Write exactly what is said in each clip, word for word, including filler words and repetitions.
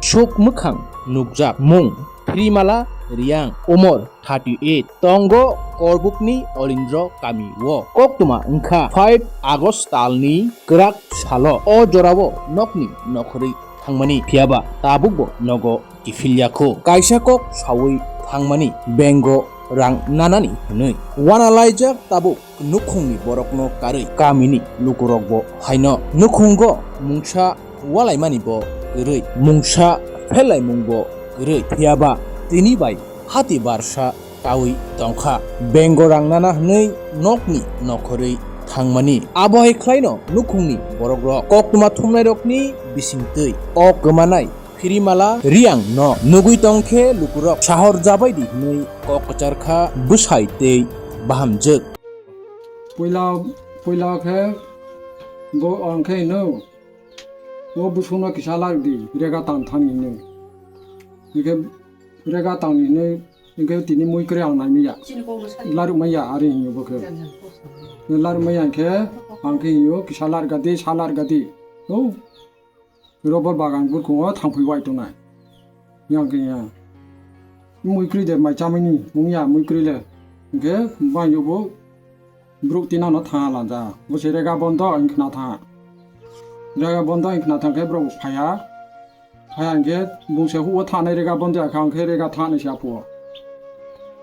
Suk mwkhang nukjak mung Phirimala Riang, umor thirty eight, tongo Korbukni Olindro kami o. Koktwma wngkha five August talni kwrak salo o jorao nokni nokhorwi thangmani, phiyaba tabukbo nogo kiphilya kho. Kaisa kok saui thangmani, bank o rang nanani hwnwi. Wanalaijak tabuk nukhungni borokno karwi kamini lukurokbo haino nukhungo mungsa walaimani bo kwrwi, mungsa phelaimung bo kwrwi, phiyaba tini bai hati barsa kaui tongkha. Bank o rang nana hwnwi nokni nokhorwi thangmani. Abo hai khlaino nukhungni borokrok koktwma thumnairokni bisingtwi o kwmanai Phirimala Riang no nugwi tongkhe lukurok sahor jabaidi hwnwi kok kwcharkha bwsai tei bahamjwk. Puila, puila khe bo ang khe hino, o busungno kisa lar di, rega tang thani hino. Hingkhe rega tang hino, hingkhe tini mui kwrwi ang nai manya. Laruk manya ari hino bo khe. Laruk manya khe, ang khe hino, kisa lar gadi, sa lar gadi. O, Rubber bagan burkungo thangphwi wai tongnai. Yang khe ya. Mui kwrwi de mai chamani, wng ya mui kwrwi le. Hingkhe bai yo bo bruk tinano thang lanja. Bo se rega bondo wng khna thang. Rega bondo wng khna thang khe borok phaya. Phaya hingkhe bung se huo thanai rega bondo ya kha hingkhe rega thanai se aphuo.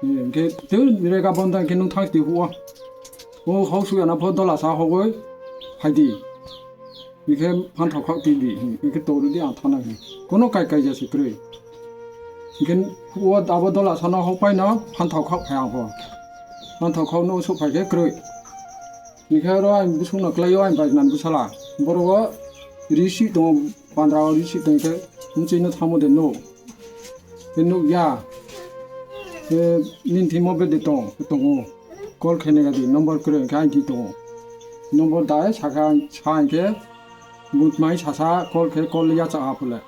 Hingkhe tei rega bondo hingkhe nung thang ti huo. O hok suyana pho dola sa hogoi phaidi. Hingkhe phanthok khok twi di, hingkhe torwi di ang thana hing. Kono kai kai jasi kwrwi. Hingkhe o abo dola sano hok paino phanthok khok phai ang pho. Phanthok khok no usuk phai khe kwrwi. Hingkhe oro ang busuk no kwlai o ang bai nan bwsala. Boro o risi tongo, pandra o risi tong khe mchwi no thamo de no. Khe nukya. Khe nini thwimo bede tong, tongo. Call khaina gadi number kwrwi khe ang thwi tongo. Number dai sakha sa hwnkhe bo mai sasa call khe call ya cha apule.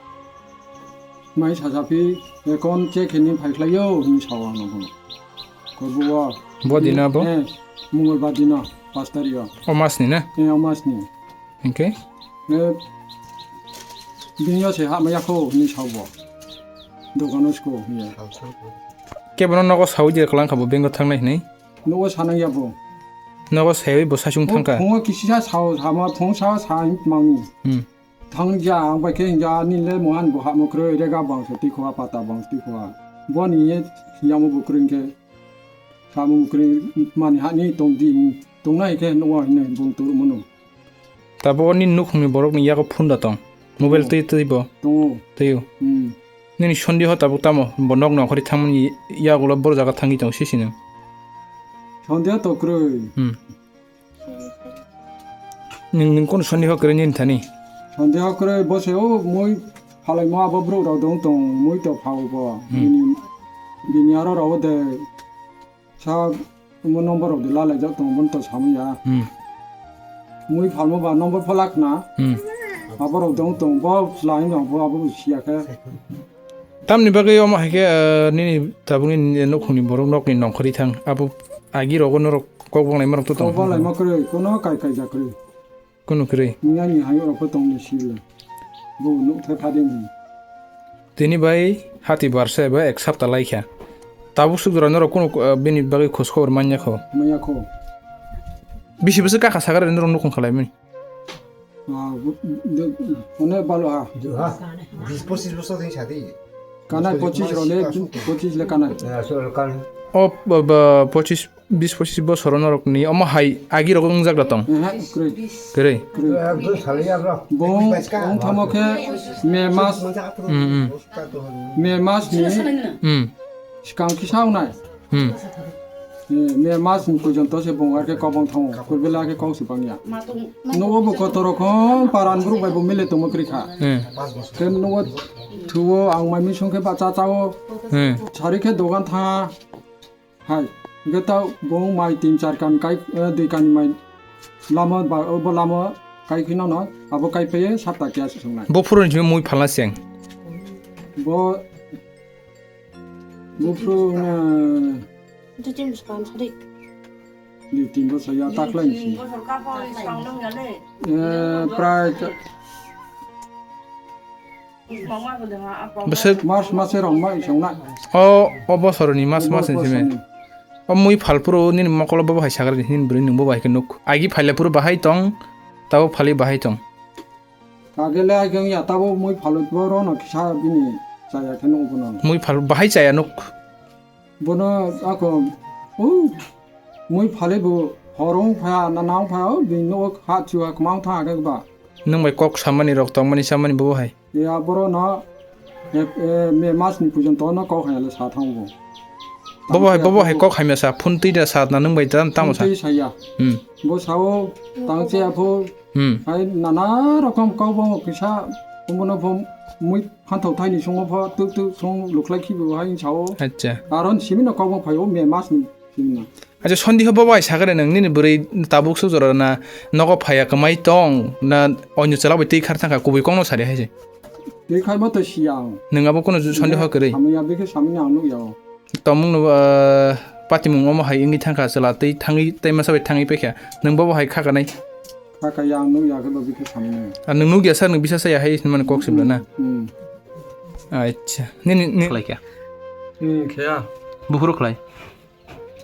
Mai sasa phi account check khe ni phai khlai yo hwnwi sao ang bono. Ko bo. Bo dina bo? Eh, Mongolbar dino, pas tarik o. O mas ni na? Eh, o mas ni. Hingkhe? Eh, bini yo se ha maya kho hwnwi sao bo. Dogano sko hwnwi. Kebono nogo saui je kwlang kha bo bank o thangnai hwnwi? Nogo sanang ya bo. Nogo saui bo sasung thangkha? Phungo kisisa sao sama phung sao sa mangni. Hmm. Thang ja ang bai khe ja ni le mohan bo ha mo kroi rega bang se tikho pata bang tikho. Bo ni ye yamo bo kroi khe. Samung kwrwi mani hani tong di, tongnai khe nugo hinwi bung turu mano. Tabuk o nini nukhungni borokni yago phone da tong? Mobile twi twi bo? Tongo. Twiyo. Hmm. Nini sondeho tabuk tamo? Bo nok nongkhorwi thangmani yagulo boro jaga thangwi tong sisino. Sondeho to kwrwi. Hmm. Nwng, nwng kunu sondeho kwrwi nini thani? Sondeho kwrwi bo se o mui phalaimo abo borok rok dong tong mui to phao bo. Hmm. Bini, bini aro rok de sa mo number rok de lalai jak tong bon to samya. Hmm. Mui phalmo ba number phalak na. Hmm. Abo rok dong tong bo lai no bo abo siya khe. Tamni bagwi omo hai khe, eh, nini tabukni nukhungni borok nokni nongkhorwi thang. Abo agi rogo norok kok bonglaima rok to tong. Kok bonglaima kwrwi, kono kai kai ja kwrwi. Kunu kwrwi. Nini ani hai rok tong ni sile. Bo nuk the phading. Tini bai hati barsa eba ek sapta lai kha. Tabuk suk jora norok kunu, eh, bini bagwi khos khobor manya kho. Manya kho. Bisi bwswk kaka sakar norok nukhung khalai mani. Ah, bu-, de-, one balo ha. Ha? Bis pochis bosor din sadi. Kanai pochis role, pochis le kanai. Ya, so kan. O, ba, ba, pochis, bis pochis bosor norok ni, omo hai agi rok wngjak da tong? Ehe, kwrwi. Kwrwi. Kwrwi. Ekdom sali ya, bro. Bong, bong thamo khe me mas, Hmm, hmm. me mas ni Hmm. sikang kisa unai. Hmm. Eh, me mas ni porjonto se bong ar khe kok bong thango. Kurbela khe kok se bang ya. Nugo bo kotor rok hon paran group bai bo mile tongmo kri kha. Hmm. Khe nugo thuo ang mai misong khe bacha chao. Hmm. Sari khe dogan tha. Hai. Hingkhe ta bong mai tin char kan kai, eh, dui kan mai. Lama ba, bo lama kai khino no. Abo kai peye satta kya se songnai. Bo phuru ni mui phalna seng. Bo Buphru na. Dui tin bosor sadi. Dui tin bosor ya taklai si. Tin bosor ka pho skang nang ya le. Eh, prai ta-, Bwswk Mas mase rok ma isong na. O, o bosorni mas mas ni simi. Bosorni. O mui phalphuru nini mokolo bobo hai sagra di, nini bwrwi nung bobo hai khe nuk. Agi phaile phuru bahai tong, tabo phali bahai tong. Kagele ai khe ya tabo mui phalwi bo rono kisa bini chaya khe nuk bono. Mui phal bahai chaya nuk. Bono ako, o, mui phale bo horong pha, na nang pha, o, bini no ha chu ha kmang tha ke ba. Nung bai kok samani rok tongmani samani bo hai. Ya boro no, e, e, me mas ni pujon to no kok hai le sa thang bo. Bobo hai, bobo hai kok hai masa, phun twi da sa na nung bai tam, tam sa. Twi sa ya. Hmm. Bo sao, tang che apho, hmm, hai nana rokom kok bo kisa, bono bo mui Phanthok thaini songo pho tuk tuk song lukhlai khibi bo hai sao. Acha. Aron simi no kok bo phai o me mas ni simi no. Acha, sondiho bo bai sagare nang nini bwrwi tabuk su jora na nogo phaya kwmai tong na onyo chwla bai twi khar thangkha kubui kok no sari hai se. Twi khai ma to siya ang. Nung abo kono sondiho kwrwi. Samya bikhe samya ang nuk ya o. Tomung no, ah, patimung omo hai wngwi thangkha chwla twi thangwi tei masa bai thangwi paikha. Nung bo bo hai kha kanai. Kaka yang nuk ya khe bo bikhe samani. Ah, nung nuk ya sa, nung bisa sa ya hai hinmani kok sibla na. Hmm. Acha. Nini, ni khlai kya? Hmm, kya? Buphuru khlai?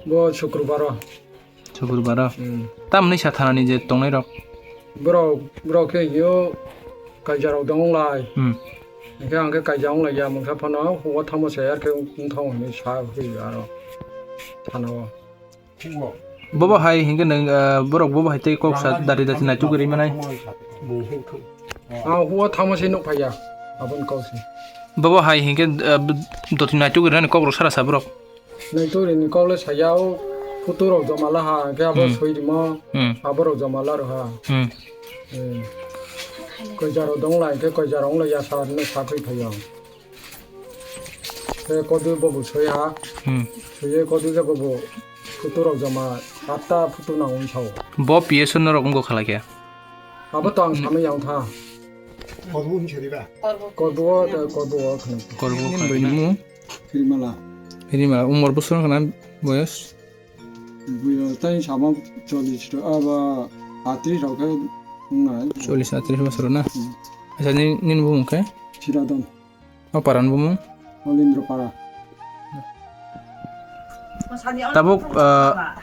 Bo Shukrubaro. Shukrubaro? Hmm. Tamni sa thanani je tongnai rok? Borok, borok khe yo kaijaro dong lai. Hmm. Hingke ang khe kaija wng lai ya, mungsa phano hugo thangma se ar khe wng thang hwnwi sa hwi aro thana o. Bobo hai hinkhe nwng, ah, borok bobo hai tei kok sa dati dati naituk ri manai. Ah, huwa thamo se nuk phaiya, aboni kok se. Bobo hai hinkhe, ah, doti naituk ri nani kok rok sara sa borok. Naituk ri ni kok le saya o photo rok joma la ha, hinkhe abo hmm soi rimo, hmm, abo rok joma la rw ha. Hmm. Hmm. Koija rok dong lai, hinkhe koija rok wng lai ya sa, rino sa thwi phaiya. Tei kodui bobo soi ha. Hmm. Soiye kodui khe bobo photo rok joma atta photo nang wng sao. Bo P S O norok wngkha khlai khe. Abo to ang samwi yang tha. Korbo wng sari ba? Korbo o, korbo o khna. Korbo o khna. Nini bai nimo? Hirimala. Hirimala. Umor bosor khna boyos? Buyo tai sama chollish ro, aba atris rok khe wngnai. Chollish atris bosor na? Hmm. Acha, nini, nini bumung khe? Chiradon. O paran bumung? Olindra para. Tabuk, ah,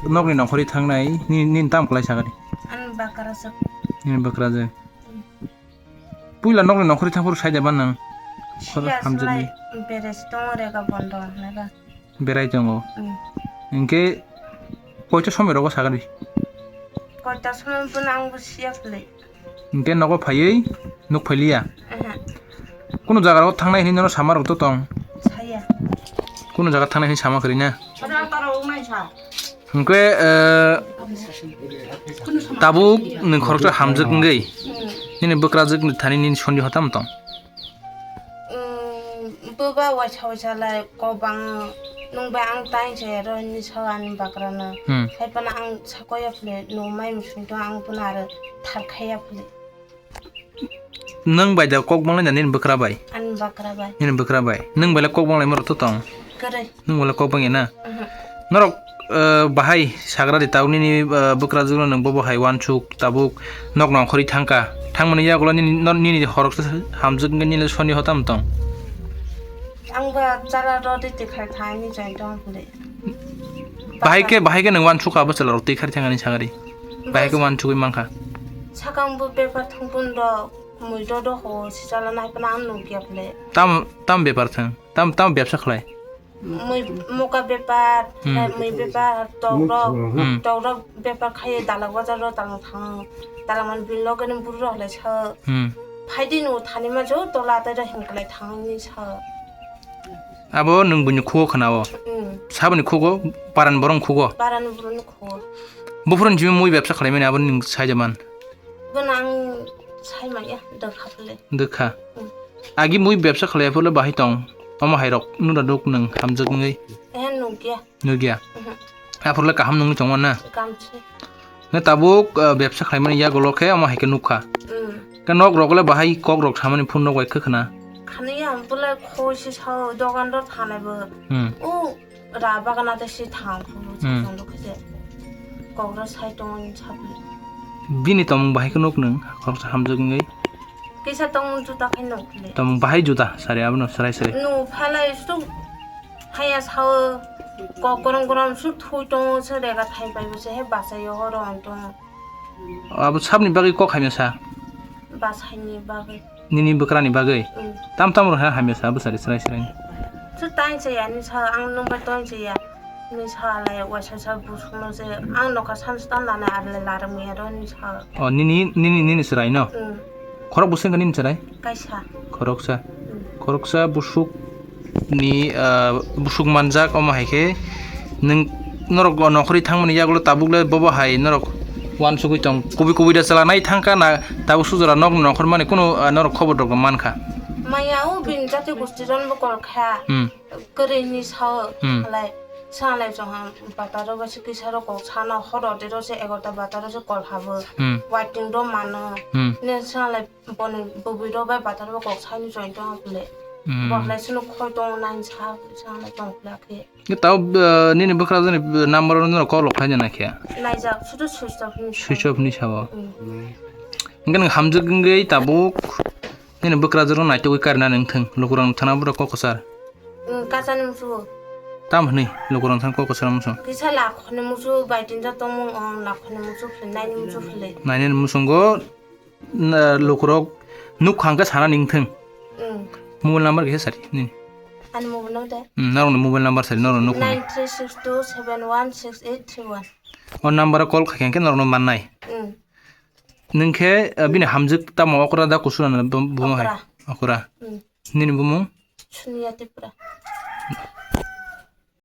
nokni nongkhorwi thangnai, ni, nini tam kwlai sagani? Ani bakrajak. Nini bakrajak. Puila nokni nongkhorwi thangphuru saida ban nang? Siya hamjakni. Slai beres tongo rega bondo hwnwi ba. Berai tongo. Mm. Hinkhe koito somoi rogo sagani? Koito somoi bono ang bo siya phlai. Hinkhe nogo phaiwi nuk phailiya? Aha. Kunu jaga rogo thangnai hinwi nono sama rok to tong? Saya. Kunu jaga thangnai hinwi sama kwrwi na? Ada taro wngnai sa. Hinkhe, eh, tabuk nwng khoroksa hamjak wngwi, hmm, nini bwkrajwkni thani nini sondi hotam tong? Umm, bwba waisa waisa lai kok bang nung bai ang tai se aro hinwi sao ani bakrano. Hmm. Hai phano ang sakoya phile nung mai musung tong ang phano aro tharkhaiya phile. Nwng bai da kok banglaina nini bwkra bai? Ani bwkra bai. Nini bwkra bai. Nwng bai le kok banglaima rok to tong? Kwrwi. Nwng bai le kok bangya na? Mhm. Norok, eh, bahai sagra di tau nini, eh, bwkrajwk no nwng bobo hai uansuk tabuk nok nongkhorwi thangkha. Thangmani yagulo nini, nor-, nini horoksa hamjwk wngkha nini soni hotam tong? Ang ba chala rw di tikhai thani jai tong phule. Bahai khe, bahai khe nwng uansukha bo chwla rok twi khari thangani sagari. Bahai khe uansugwi mankha. Sakang bo bepar thangphun rok, mui do do ho, si chala nai phano ang nukya phule. Tam, tam bepar thang, tam, tam bepsa khlai. Mui, muka bepar, hmm, mui bepar, tok rok, hmm, tok rok bepar khaye dalak bazar rok dalang thang, dalang man bin logeni buru rok lai sa. Hmm. Phaidi no thani ma jo tola tai rok hingklai thangni sa. Abo nwng buini khugo khna o. Hmm. Saboni khugo, paran borong khugo. Paran borong khugo. Buphurun jimi mui bepsa khlaimani abo nwng saija man. Bono ang sai manya, dwkha phale. Dwkha. Hmm. Agi mui bepsa khlai phole bahai tong. Omo hai rok nura duk nwng hamjak wngwi. Eh, nukya. Nukya. Mhm. Aphurle kaham nungwi tongma na? Kaham se. Na tabuk, ah, bepsa khlaimani yagulo khe omo hai khe nukha. Hmm. Khe nok rok le bahai kok rok samani phone rok bai khe khna. Khaniya, ang bole khoi se sao, dogan rok thanai bo. Hmm. O Ra bagana tei si thang phuru. Hmm. Chwng rok khe je kok rok sai tong sabli. Bini tongmung bahai khe nuk nwng, khoroksa hamjak wngwi. Kisa tongmung juta khai nukle. Tong bahai juta sari abono srai srai. Nu phalai su haya sao kok korom korom su thui tongo se rega thai pai bo se he basayo horo ang tongo. Abo sabni bagwi kok hamya sa? Basaini bagwi. Nini bwkrani bagwi? Mm. Tam tam ro ha hamya sa abo sari srai srai. Su tain se ani sa ang number tain se ya. Ni sa lai waisa sa busukno se ang nokha san stan lana arle laram ya ro ni sa. O nini nini nini srai no? Mm. Khorok busing ka nini srai? Kaisa. Khoroksa. Mm. Khoroksa busuk ni, ah, busuk manjak omo hai khe nwng norok nokhorwi thangmani yagulo tabuk le bobo hai norok uansugwi tong kubui kubui da chwla nai thangkha na tabuk sujora nok nokhor mani kunu, ah, norok khobor rok mankha. Maya o bini jati gosti jon bo kol kha. Hmm. Kwrwi ni sao Hmm. Halai sanglai chong ha bataro ba se kisa rok kok sana horo de ro se egarota bataro se kol habo. Hmm. Waiting do mano. Hmm. Ne sanglai Boni bwbwi rok bai bathar bo kok saini join tong phle. Hmm. Bo khlai sino khoi tong nang sa sa na tong phle khe. Nge tao, eh, nini bwkrajani number no kok lok khlai na khe. Naijak sudu switch off ni. Switch off ni sabo. Hmm. Nge nang hamjak nge tabuk nini bwkrajak no naitugwi karna nang thang lukurang thana bwrok kok kwchar. Hmm, kachani musu. Tam hwnwi lukurang thang kok kwchar musu. Kisa lakhoni musu bai tinja tongmung ong lakhoni musu phle naini musu phle. Naini musungo Na, lukurok nuk khang khe sana ning thung. Mm. Mobile number khe sari nini. Ani mobile number de? Mm, norok ni mobile number sari norok nuk khang. Nine three six two seven one six eight three one. O number o call kha khe norok no mannai. Mm. Nung khe, eh, bini hamjwk tamo okra da kusura na bu-, bumo hai. Okra. Okra. Mm. Nini bumung? Suniya Tripura.